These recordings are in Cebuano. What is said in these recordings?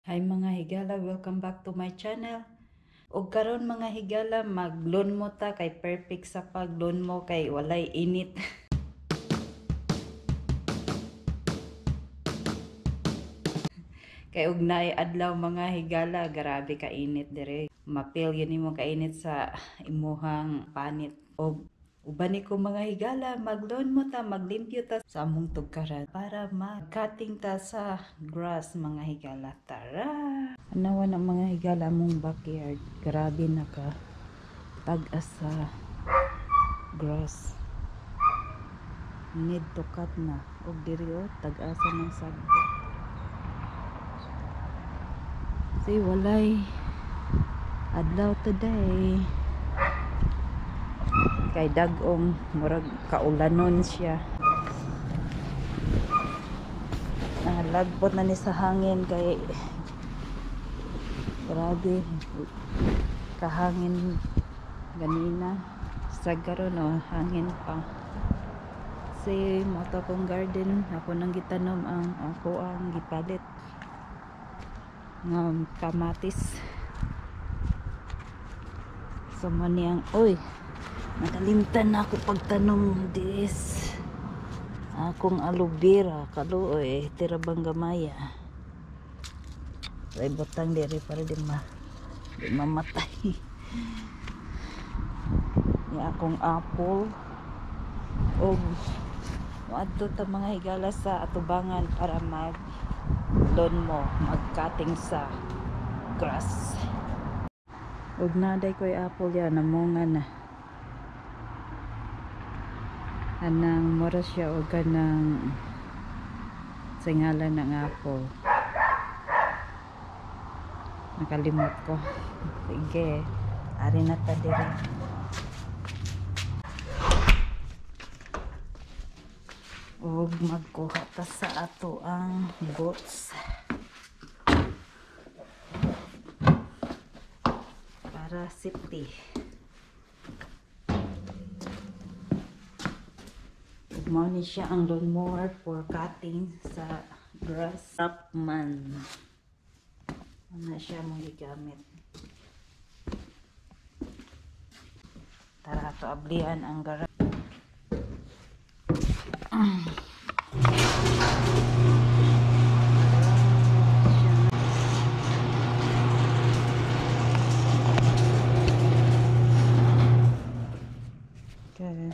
Hi mga higala, welcome back to my channel. Og karon mga higala, mag-lawn mo ta kay perfect sa pag-lawn mo kay walay init. Kay og naay adlaw mga higala, grabe ka init dire. Mapil gyud nimo kainit sa imuhang panit. Og uban ni ko mga higala, mag-lawn mo ta, maglimpyo ta sa among tugkaran para mag-cutting ta sa grass mga higala. Tara! Anawa na mga higala among backyard. Grabe na ka tag-as sa grass. Need to cut na. Og diri oh, tag-asa ng sagbo. See, walay adlaw today. Kay dagong murag kaulanon siya. Nalagbot na ni sa hangin kay grabe kahangin ganina. Sa karon oh, hangin pa. Si mo to akong garden, ako nang gitanom ang ako ang gipalit nga kamatis. So man niyang, oy, nakalimtan na ako pagtanom this akong aloe vera kaluoy, tira bang gamaya. Ay butang diri para di mamatay. Ni akong apple. Og moadto ta mga higala sa atubangan para mag lawn mo, mag-cutting sa grass. Og naday ko'y apple yan, namunga na. Anang mura siya og kanang singalan ng apple. Nakalimot ko. Sige, ari na ta diri. Og magkuha ta sa ato ang boots para safety. Mao ni siya ang lawnmower for cutting sa grass. Upman. Ano siya mong gigamit. Tara, ato ablihan ang garage. Okay.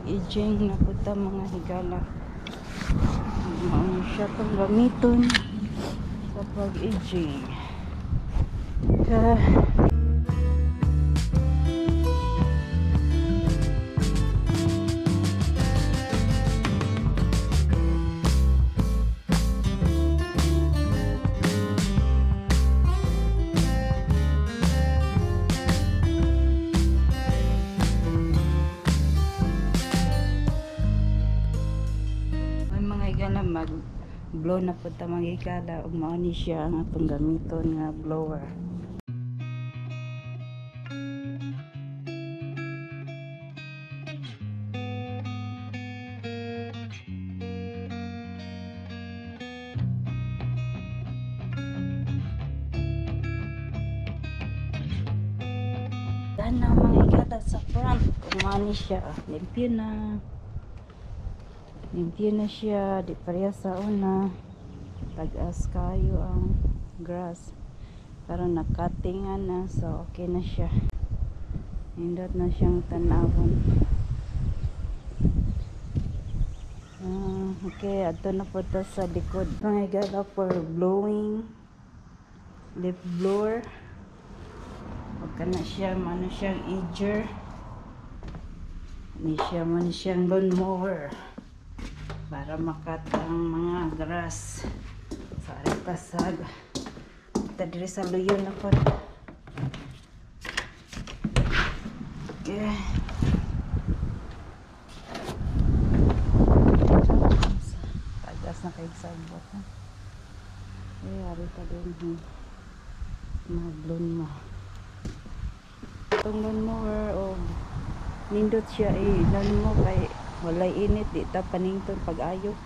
Mag-edging na pud ta, mga higala. Mao ni siya tong gamiton sa pag-edging. Ka Ay, mga higala, mag blow na pud ta, mga higala, ug mao ni siya ang atong gamiton nga blower. Dana, mga higala, sa front. Ug mao ni siya. Limpyo na. Limpyo na siya. Di pareha sa una. Tag-as kayo ang grass. Pero nakatingan na. So okay na siya. Nindot na siyang tanawon. Ah, okay, adto na po ta sa likod. Mga higala, for blowing, leaf blower. Huwag ka na siya, mano siyang edger. Ni siya, mano siyang lawnmower. Para ma-cut ang mga grass. Sa tasag. Ta diri sa luyon na po. Okay. Tagas na kay sabot. Ha? Eh, ari ta din mag-lawn mo. Itong lawnmower, oh, nindot siya eh. Lawn mo kay walay init, di ta panington pag-ayo.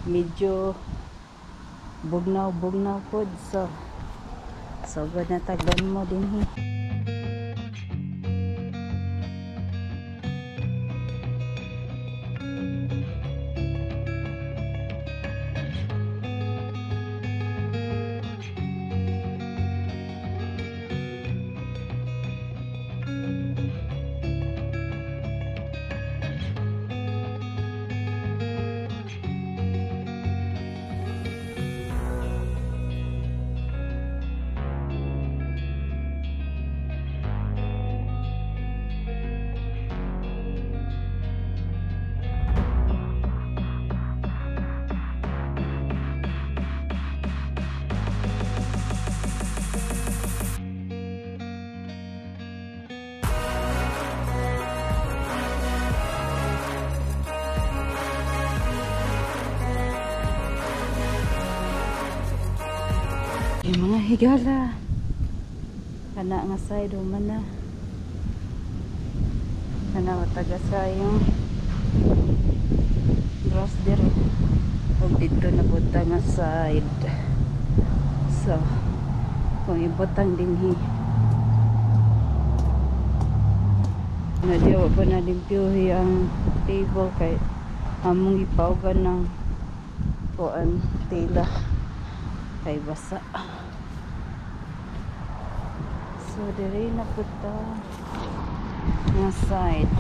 Medyo bugnaw-bugnaw pod, so sugod na tag lawn mo din he. Yung mga higala, kana nga side human na, kana matagas yung grass dire, ug dito na buta nga side. So kung ibutang dinhi na, di wa pa na limpyuhi ang table kay among gipaugan ng kuan, tela, kay basa. So dire na pud ta nga side.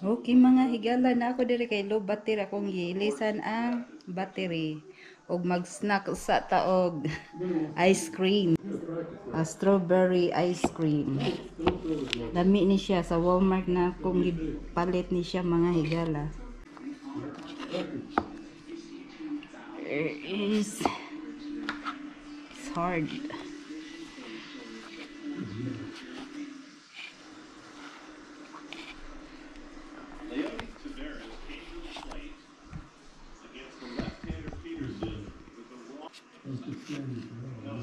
Okay, mga higala, na ako diri kay low battery, akong giilisan ang battery ug mag-snack sa taog ice cream. A strawberry ice cream. Lami ni siya, sa Walmart na akong gipalit ni siya, mga higala. It is it's hard. Leody Taveras came to the plate against the left-hander Peterson with a walk.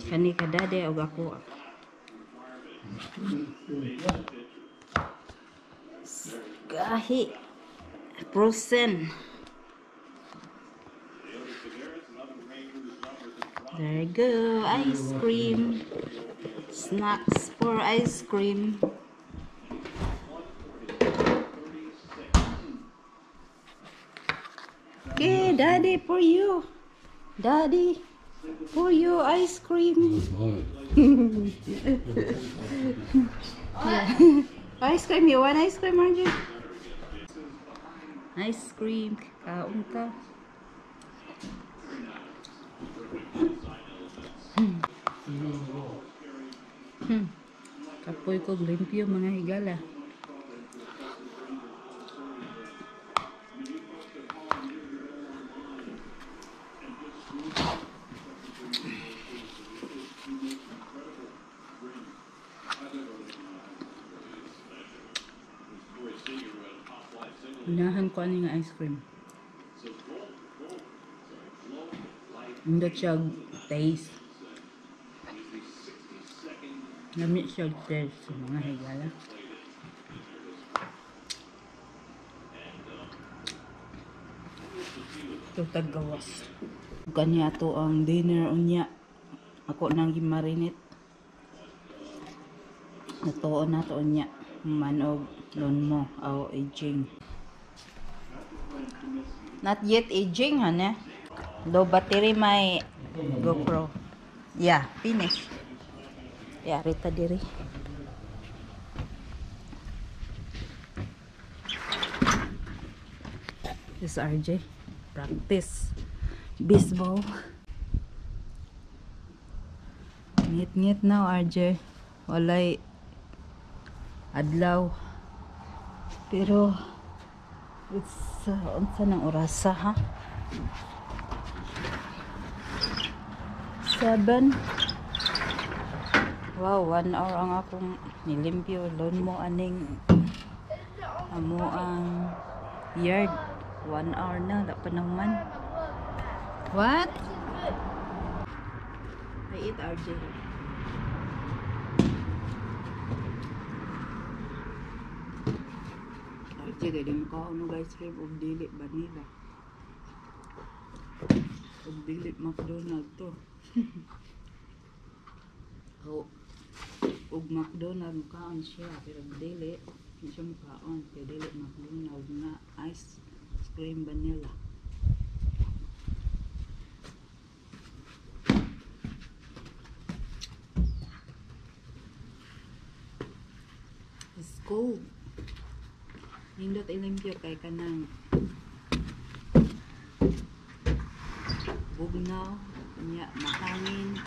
Kani ka daddy og ako. Gahi. Frozen. There you go. Ice cream. Snacks for ice cream. Okay, Daddy, for you. Daddy, for you, ice cream. Ice cream, you want ice cream, RJ? Ice cream, kaon ta. Kapoy ko limpyo, mga higala. Unahan ko ani nga ice cream. Hindi siya taste. Lami siya taste, mga higala. Ito taggawas. Kanya to ang dinner unya. Ako nang gimarinate. Natuon na to unya. Manog loan mo aw aging. Not yet aging, hana. Low battery my GoPro. Yeah, finish. Yeah, Rita diri. This is RJ. Practice baseball. Ngit-ngit now, RJ. Walay adlaw. Pero it's unsa nang orasa, ha? 7. Wow, 1 hour ang akong nilimpyo. Loan mo aning amo ang yard. 1 hour na, wala pa naman. What? I eat, RJ. RJ, kaya di mo kaon og ice cream og dili vanilla. Og dili McDonald to. O, og McDonald mukaon siya, pero dili di siya mukaon kay dili McDonald nga ice cream vanilla. It's cold. Nindot ilimpyo kay kanang bugnaw, nya mahangin,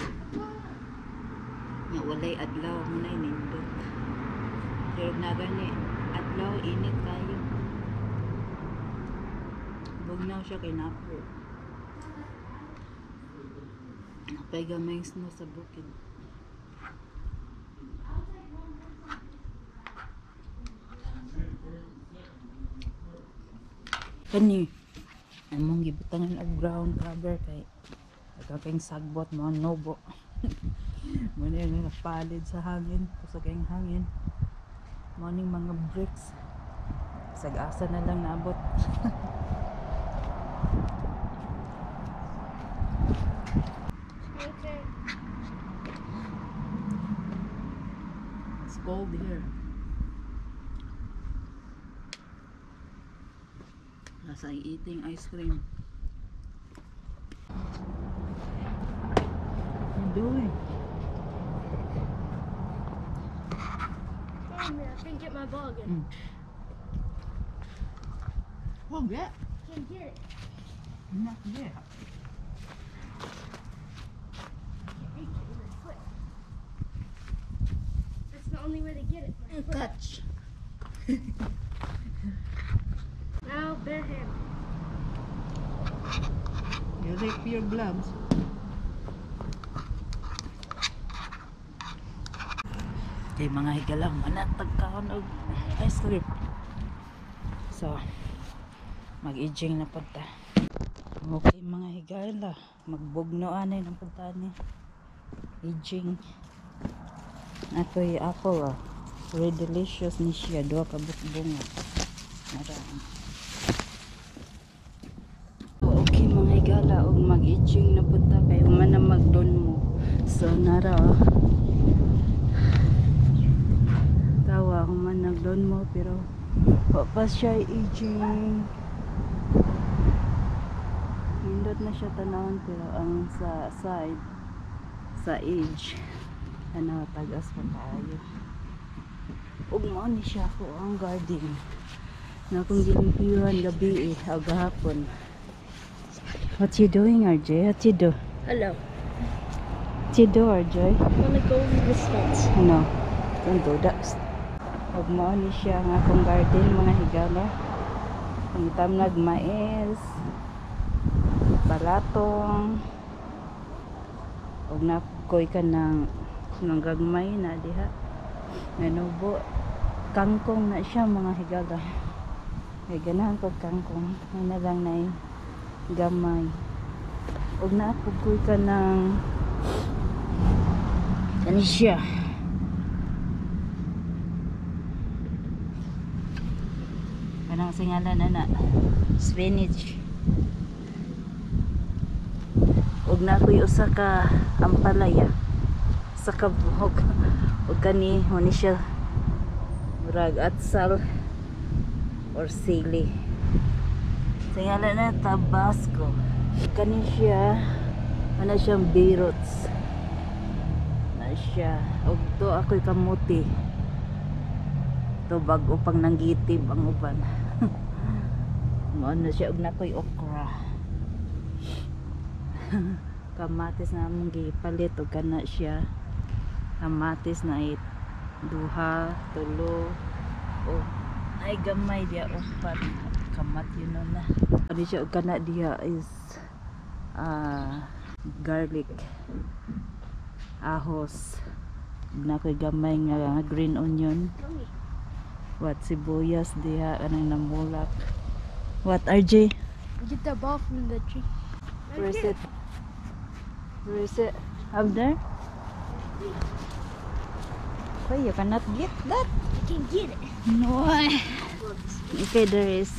nya walay adlaw mo na nindot. Pero na gani adlaw, init kayo. Bugnaw siya kay napo. Napay gamay snow sa bukid. Kani among gibutangan og ground cover kay kayong sagbot mo nobo. Mo na yung napalid sa hangin, kusog kayong hangin. Mo ning mga bricks. Sag-asa na lang naabot. Okay. It's cold here. As I eating ice cream. What you doing? Oh man, I can't get my ball again. Oh, yeah. Can't get it. Not yet. Can't reach it with my foot. That's the only way to get it. My foot. Touch. Now bare hand. You take your gloves. Kay mga higala, manatag kaon og ice cream. So, mag-aging na punta. Okay, mga higala, magbugno anay ng punta ni. Aging. Ako'y apple ah. Very delicious ni siya. Duha ka bunga. Nara. Okay mga higala, og mag-aging na punta kayo man na mag-lawn mo. So nara oh. Tawa ako man nag-lawn mo pero wa pa siya aging. Nindot na siya tanawon pero ang sa side sa age ano tagas pa kaayo. Ug mao ni siya ako ang garden na akong gilimpyuhan gabi eh, o gahapon. What you doing, RJ? What you do? Hello. What you do, RJ? I wanna go over this fence. No, don't do that. Ug mao ni siya ang akong garden mga higala. Ang tamnag mais, balatong, ug nakoy ka ng gagmay na diha. Nanubo, kangkong na siya mga higala. Kay ganahan kog kangkong, na lang na gamay. Ug napugoy ka ng kani siya. Kanang singalan ana, spinach. Ug na ako'y usa ka ampalaya sa kabuhok. Ug kani mo ni siya murag atsal or sili. Singalan na Tabasco. Kani siya ana siyang beetroots. Na siya. Ug to ako'y kamuti. To bag-o pang nanggitib ang uban. Mao na siya og nakoy okra. Kamatis na among gipalit og kana siya. Kamatis na it duha, tulo, o ay gamay diya upat. Kamat yun nun na. Ano siya og kana diya is garlic, ahos. Nakoy gamay nga green onion. Mommy. What sibuyas diha kanang namulak. What RJ? Get the ball from the tree. Where is it? Where is it? Up there? Why you cannot get that? I can get it. No. Okay, there is.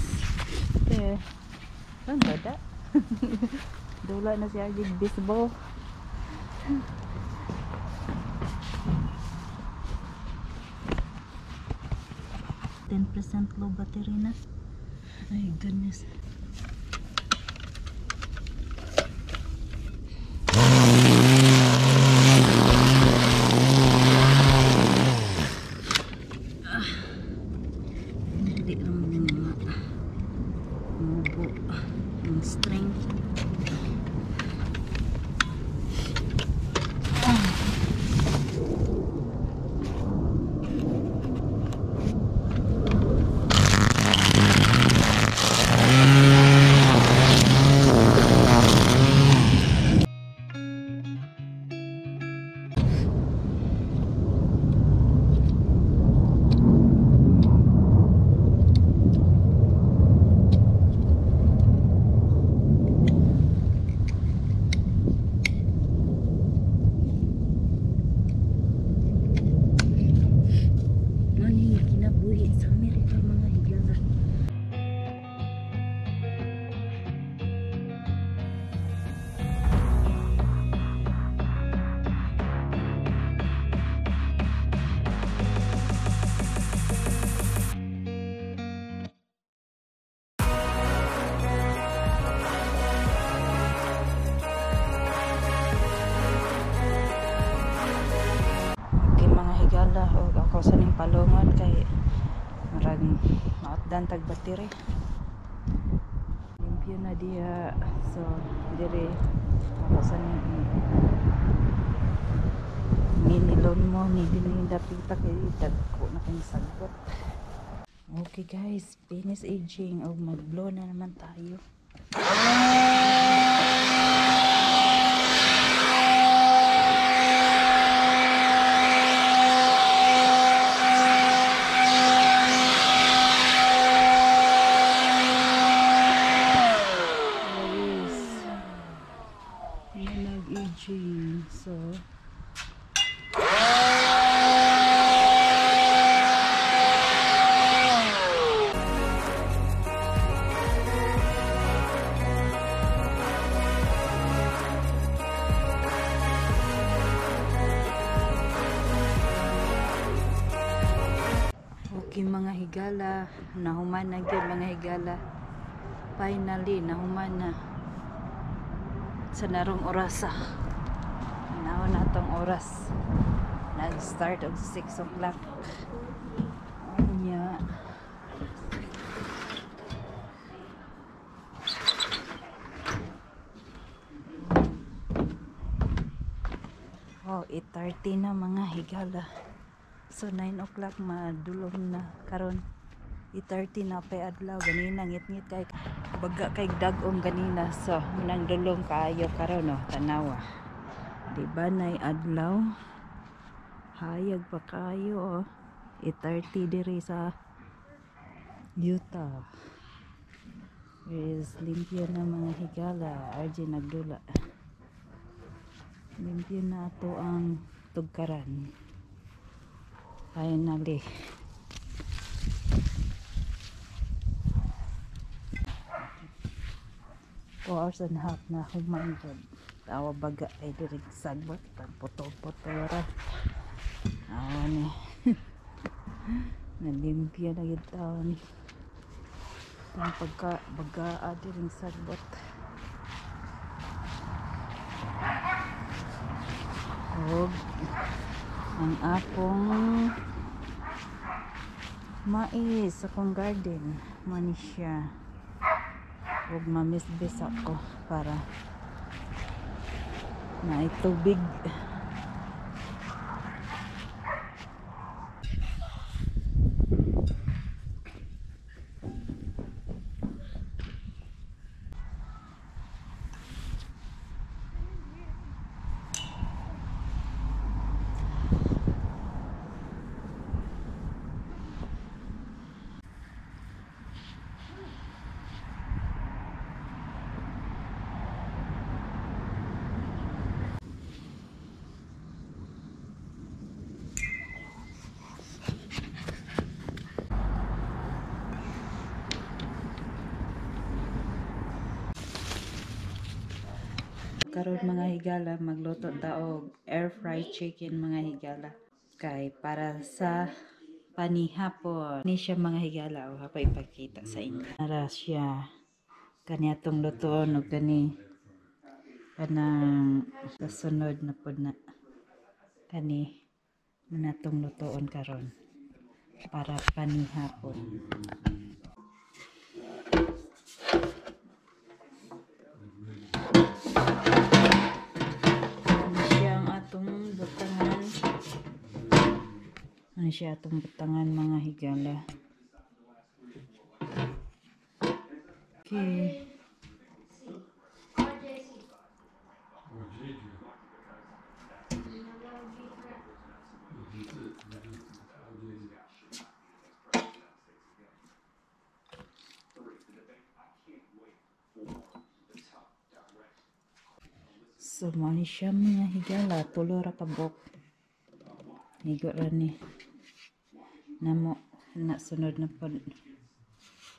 There. Don't do that. Dula na si RJ baseball. % low battery na. Ay, goodness. Dili lang mga mubo ang strength. Ano yung kinabuhi sa Amerika mga higala? Okay mga higala, og ako sa ning palungon kay murag maotdan tag battery. Limpyo na diha. So dire ako sa ning mini lawn mo ni dinhi dapita kay dagko na kay sagot. Okay guys, finish aging og mag-blow na naman tayo. Nag-aging. So, Higala, nahuman na gyud mga higala. Finally, nahuman na. Sa narong orasa. Naon na atong oras. Nag-start og 6 o'clock. Unya. Oh, 8:30 na mga higala. So 9 o'clock madulom na karon. 8:30 na pay adlaw ganina ngit-ngit kay baga kay dag-om ganina. So nang dulom kaayo karon, oh, tanawa. Di ba nay adlaw? Hayag pa kayo, oh. 8:30 diri sa Utah. Is limpyo na mga higala. RJ nagdula. Limpyo na ato ang tugkaran. Finally. 4 hours and a half na human jud. Tawa baga ay diri sagbot pagputo-puto ra. Awa ni. Nalimpyo na gyud taon. Ang pagka baga diring sagbot. Og ang akong mais akong garden mani siya. Og mamisbis ako para naay tubig. Karon mga higala, magluto ta og air fried chicken mga higala. Kay para sa panihapon. Ni siya mga higala, o hapa ipakita sa inyo. Ara siya kani atong lutoon og kani kanang sa sunod na pod na kani natong lutoon karon para panihapon. Ano siya ang atong butangan? Ano siya atong butangan mga higala? Okay. So, mao ni siya mga higala. Tulo ra ka buok. Higo ra ni. Namo, na sunod na pod.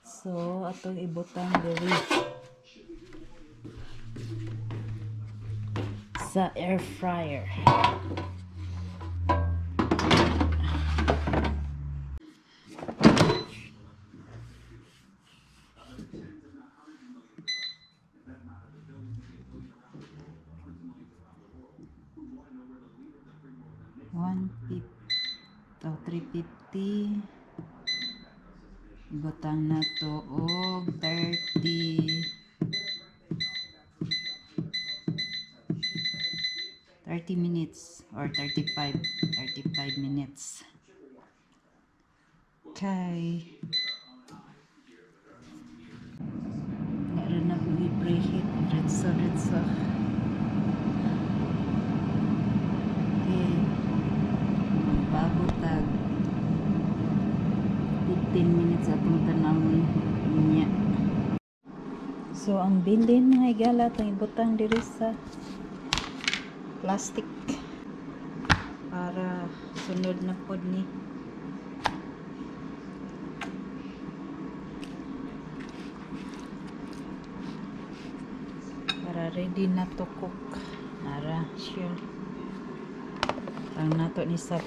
So, atong ibutang diri sa air fryer. 150, oh, 350. Ibutang na to og 30 minutes or 35 minutes. Okay. Meron na akong i-preheat. Retso, retso. Okay. Magbago tag 15 minutes atong tanawon niya. So ang bilin mga higala atong ibutang diri sa plastic para sunod na pod ni. Para ready na to cook. Nara siya. Ang nato ni sa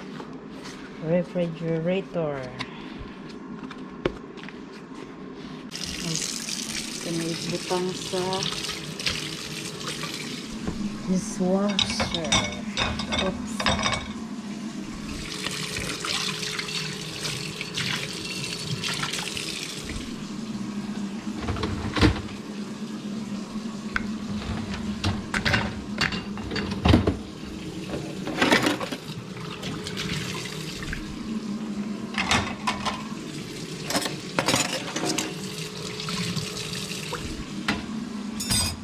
refrigerator. Kani butang sa dishwasher. Oops.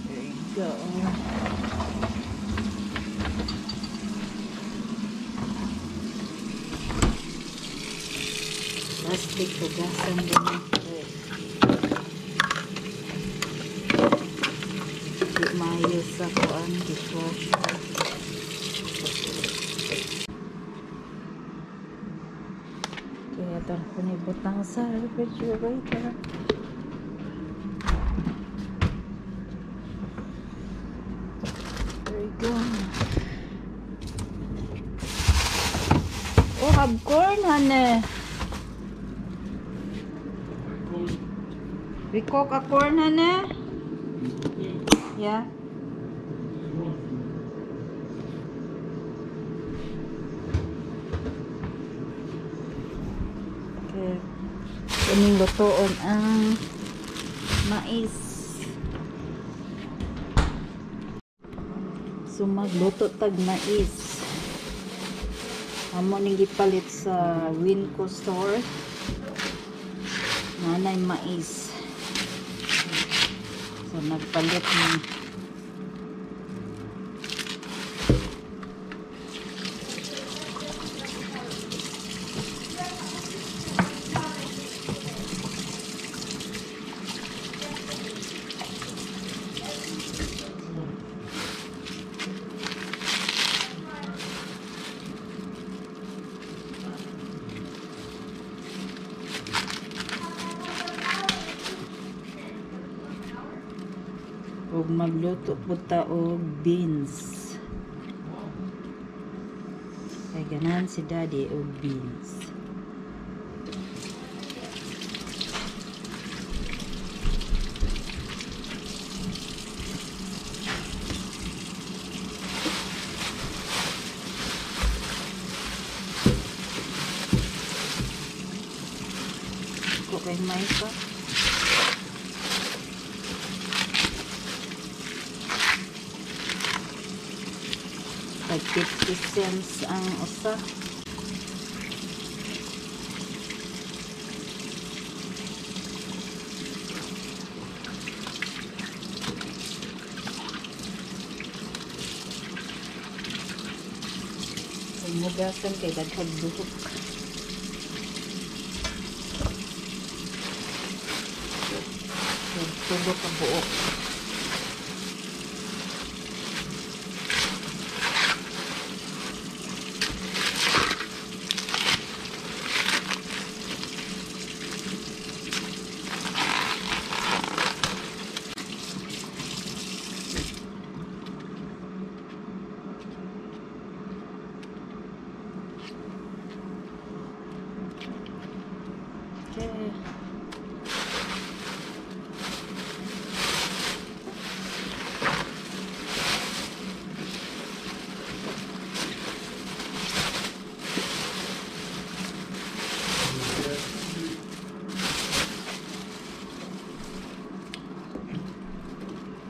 There you go. Plastic hugasan din. Di maayo sa kuan dishwasher. Kaya ito ko ni butang sa refrigerator. There you go. Oh, have corn, honey. We cook a corn, honey? Yeah. Okay. Kaning lutoon ang mais. So magluto tag mais. Amo ning gipalit sa Winco store. Nanay mais. So nagpalit ni. Ug magluto pud ta og beans. Kay ganahan si Daddy og beans. Ko kay mais pa. Tag 50 cents ang usa. Kung hugasan kay daghang buhok. Tulo ka buok. Okay.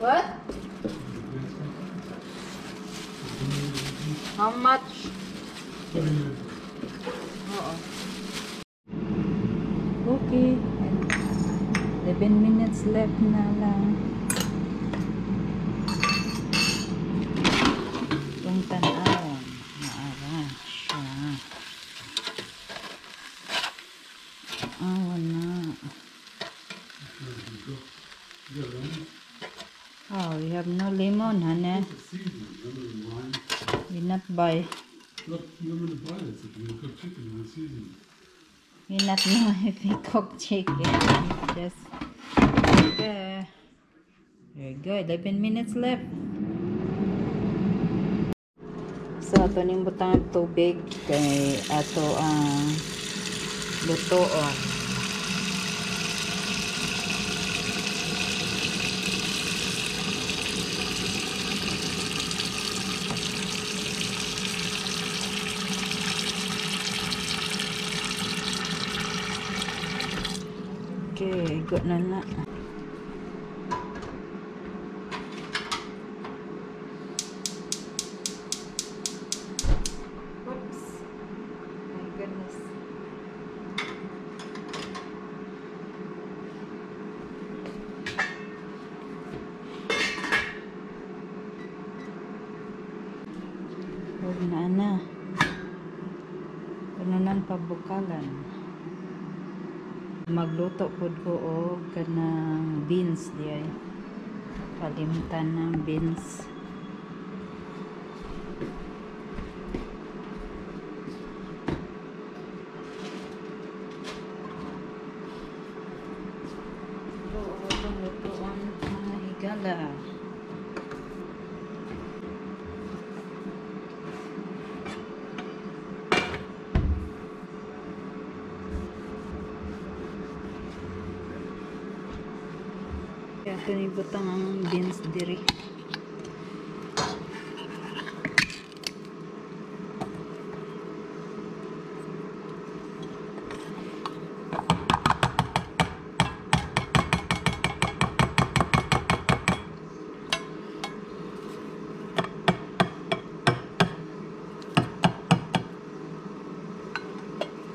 What? How much? Oo. Okay. 11 minutes left na lang. Itong tan-awon. Maara siya. Awan na. Oh, we have no lemon, honey. We not buy. Look, you're going to buy this if you're going to cook chicken with seasoning. We not know if we cook chicken. Just okay. Very good. 11 minutes left. So, ato ning butang tubig kay ato ang lutoon. Ligo na na. Whoops. My goodness. Huwag na na. Kuno nang pabukalan. Magluto pud ko og kanang beans diay. Kalimtan ng beans. Oo, itong lutuan, mga higala. Kaya ito ni butang ang beans diri.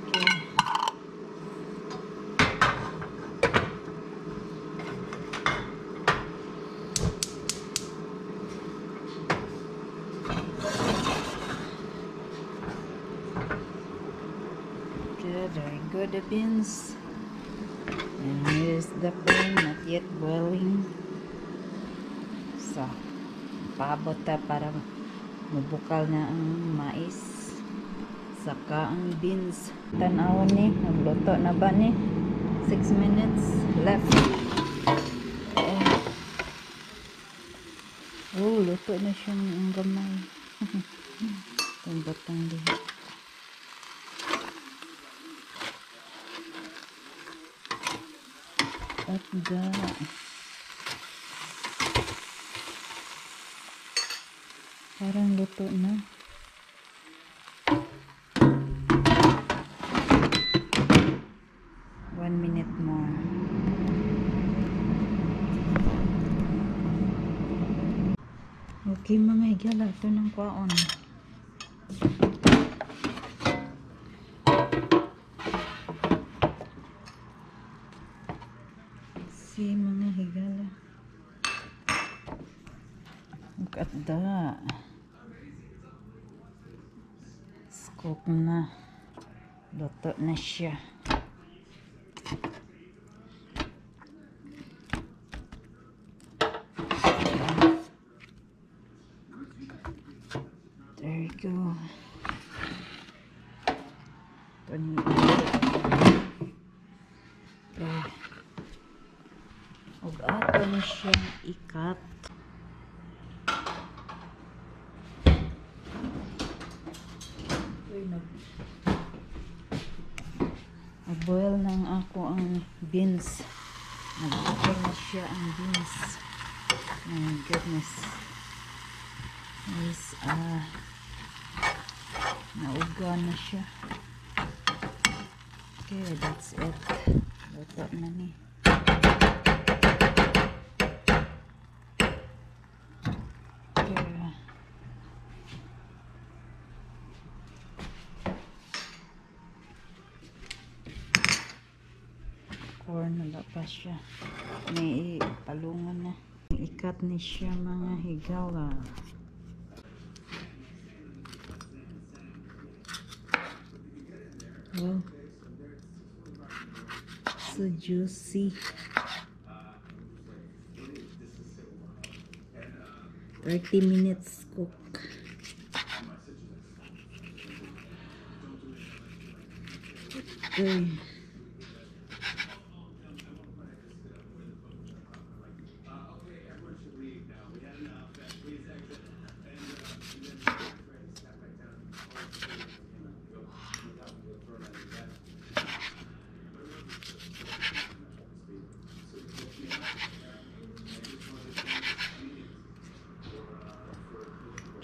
Okay. Okay, very good, the beans. And here's the pan, not yet boiling. So, paabot ta para mabukal na ang mais. Saka ang beans. Tan-awon ni, nagluto na ba ni? 6 minutes left. Oh, oh, luto na siyang ang gamay. Itong batang diha. At the parang luto na. 1 minute more. Okay, mga higala, ito ng kwaon. Si mga higala. Look at that. Scoop na. Luto na siya. There you go. Ito ni. Okay. Ug ato ni siyang i-cut. Uy, nag-boil ng ako ang beans. Nag-boil na siya ang beans. My goodness. Is, nauga na siya. Okay, that's it. Luto na ni. Okay. Corn, wala pa siya. May palungan na. I-cut ni siya, mga higala. Oh. So juicy. 30 minutes cook. Okay.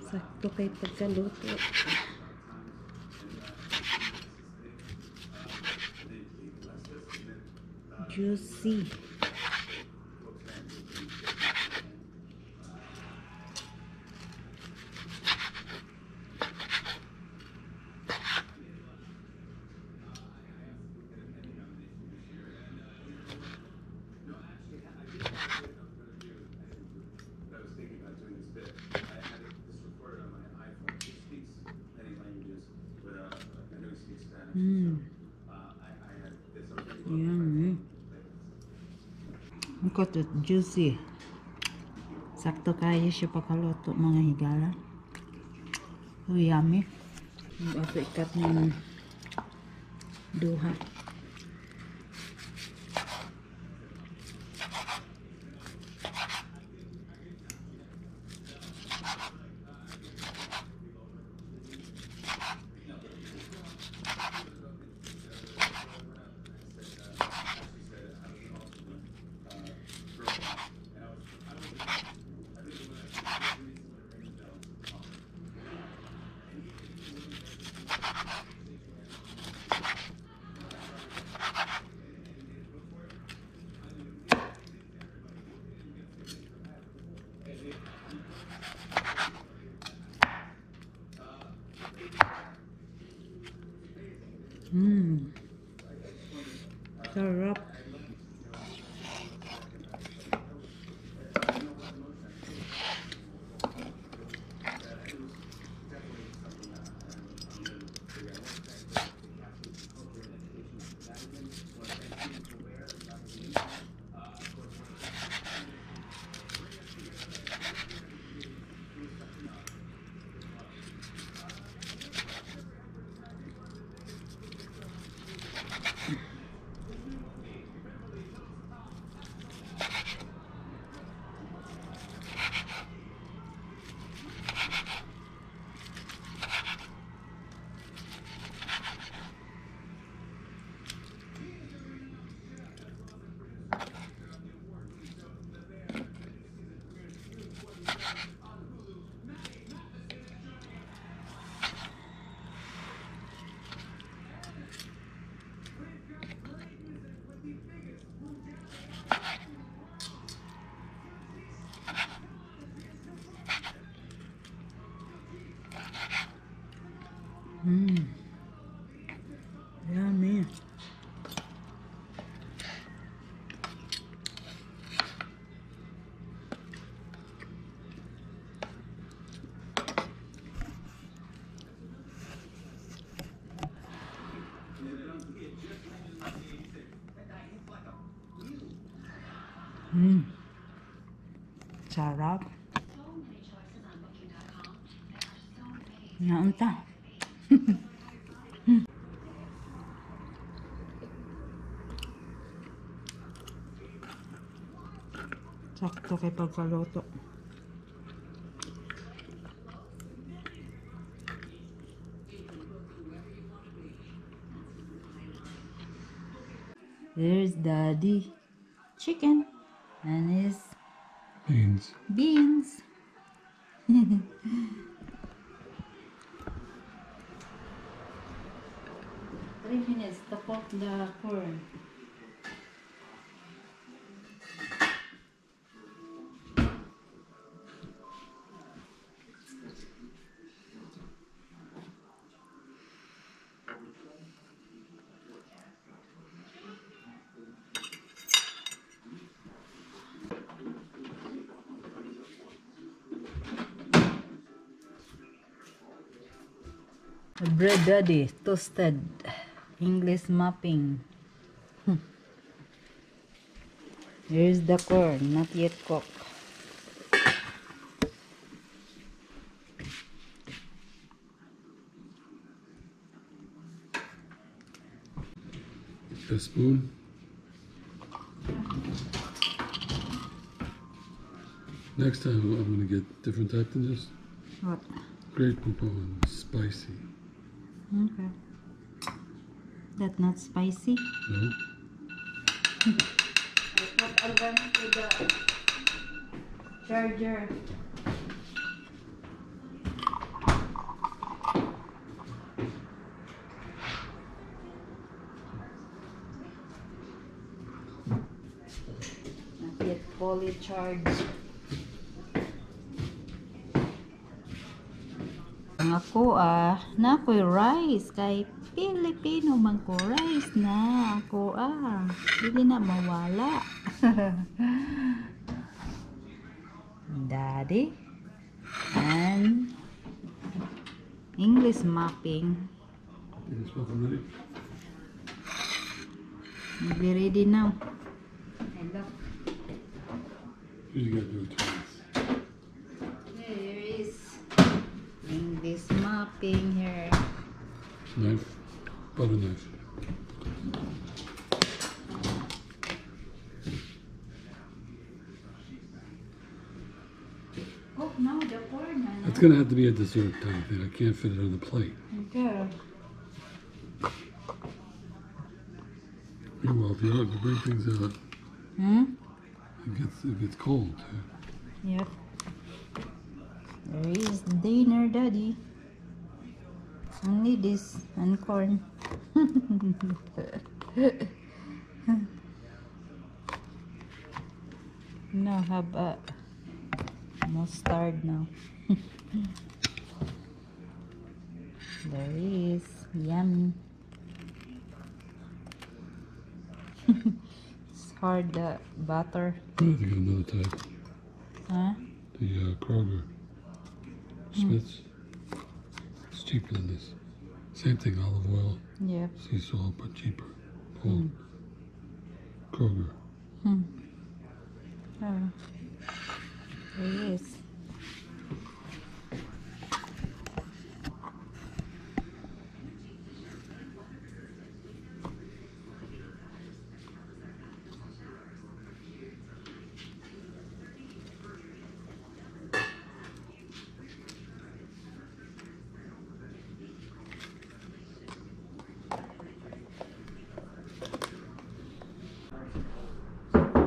Sakto kay pagkaluto. Juicy. Yummy. Look at it, juicy. Sakto kaayo siya pagkaluto, mga higala. Oh, yummy. Ako i-cut ng duha. Sarap. Yummy. Sarap. Naunta. Sakto kay pagkaluto. There's Daddy chicken and his Beans. Beans. 3 minutes to cook the corn. Bread, Daddy, toasted English muffin. Here's the corn, not yet cooked. A spoon. Next time I'm gonna get different type than this. What? Great Poupon, spicy. Okay. That not spicy? No? I put alarm to the charger. Not yet fully charged. Ang ako ah, na ako'y rice kay Pilipino man ko, rice na ako ah. Dili na mawala. Daddy and English muffin. You stuff already? Be ready now. Hello. You gotta do it twice. There is in this mopping here. Knife, butter knife. Oh no, the corn. Ano? It's gonna have to be a dessert type thing. I can't fit it on the plate. Okay. Meanwhile, if you have to bring things out, it gets cold too. Yep. There is dinner, Daddy. Only this and corn. No, have a mustard now. There is. Yummy. It's hard, the butter. I have to get another type. Huh? The Kroger Smith's. It's cheaper than this. Same thing, olive oil, sea salt, but cheaper. Called Kroger. Oh. There is.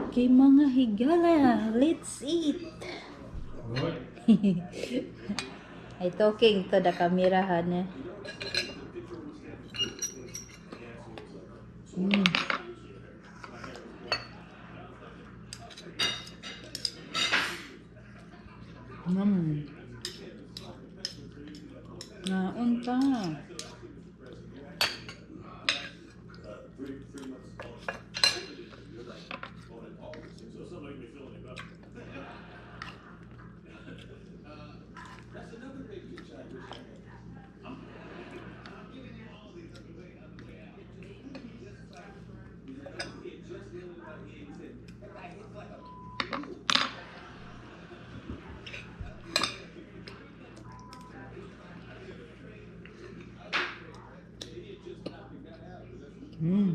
Okay, mga higala, let's eat. What? I talking to the camera, honey. Naunta.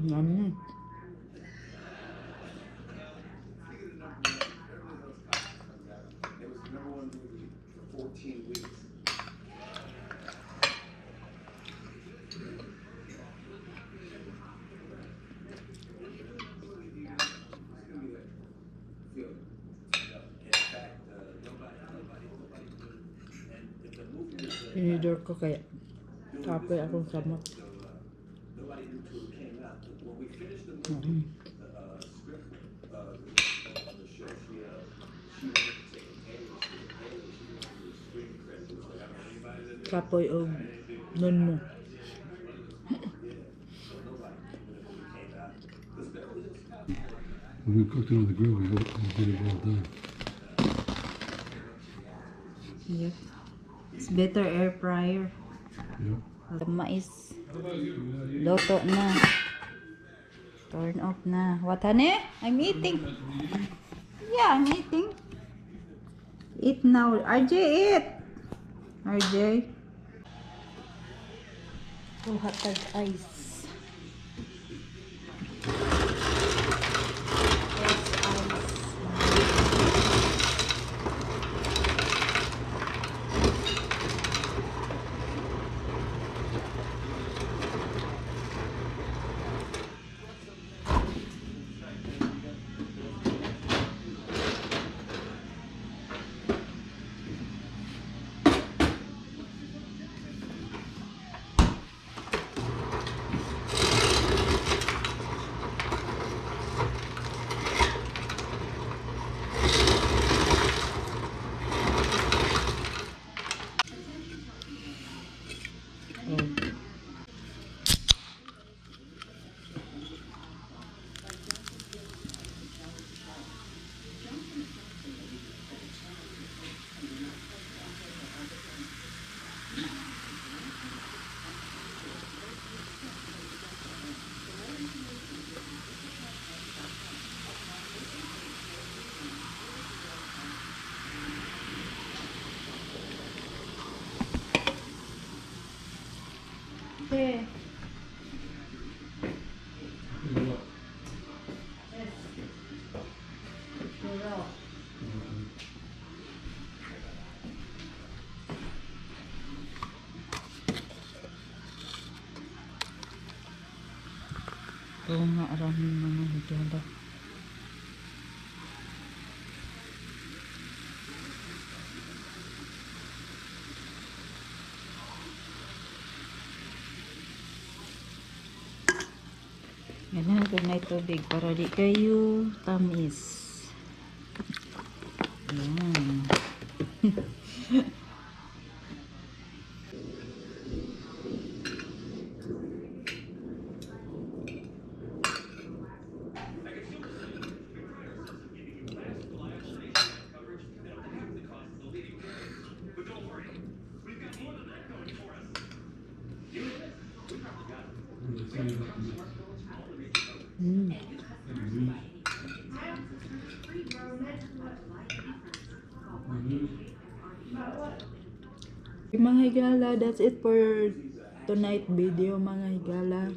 Yummy. It was the number one movie for 14 weeks. It's gonna be like, feel. In fact, nobody knew. And if the movie was Tinidor ko kaya kapoy akong kamot. So nobody knew till it came out. When we finished the movie, the script on the show, she wanted to take an A, she took an A, she wanted to do a screen credit. It was like, I don't know anybody that Kapoy og nun mo. So nobody knew when the movie came out. Because Beverly Hills Cop When we cooked it on the grill, we did it well done. Yep. It's better air fryer. Yeah. The mais How about you? You're not eating? luto na. Turn off na. What, honey? I'm eating. Yeah, I'm eating. Eat now. RJ, eat! RJ. Kuha tag ice. Ice, ice. Okay. What? Yes. Purel. Okay. Ito nga araming mga higala. Ganun, na tubig para di kayo tamis. Ayan. What they say about this? The news? The news? Mga higala, that's it for tonight video, mga higala.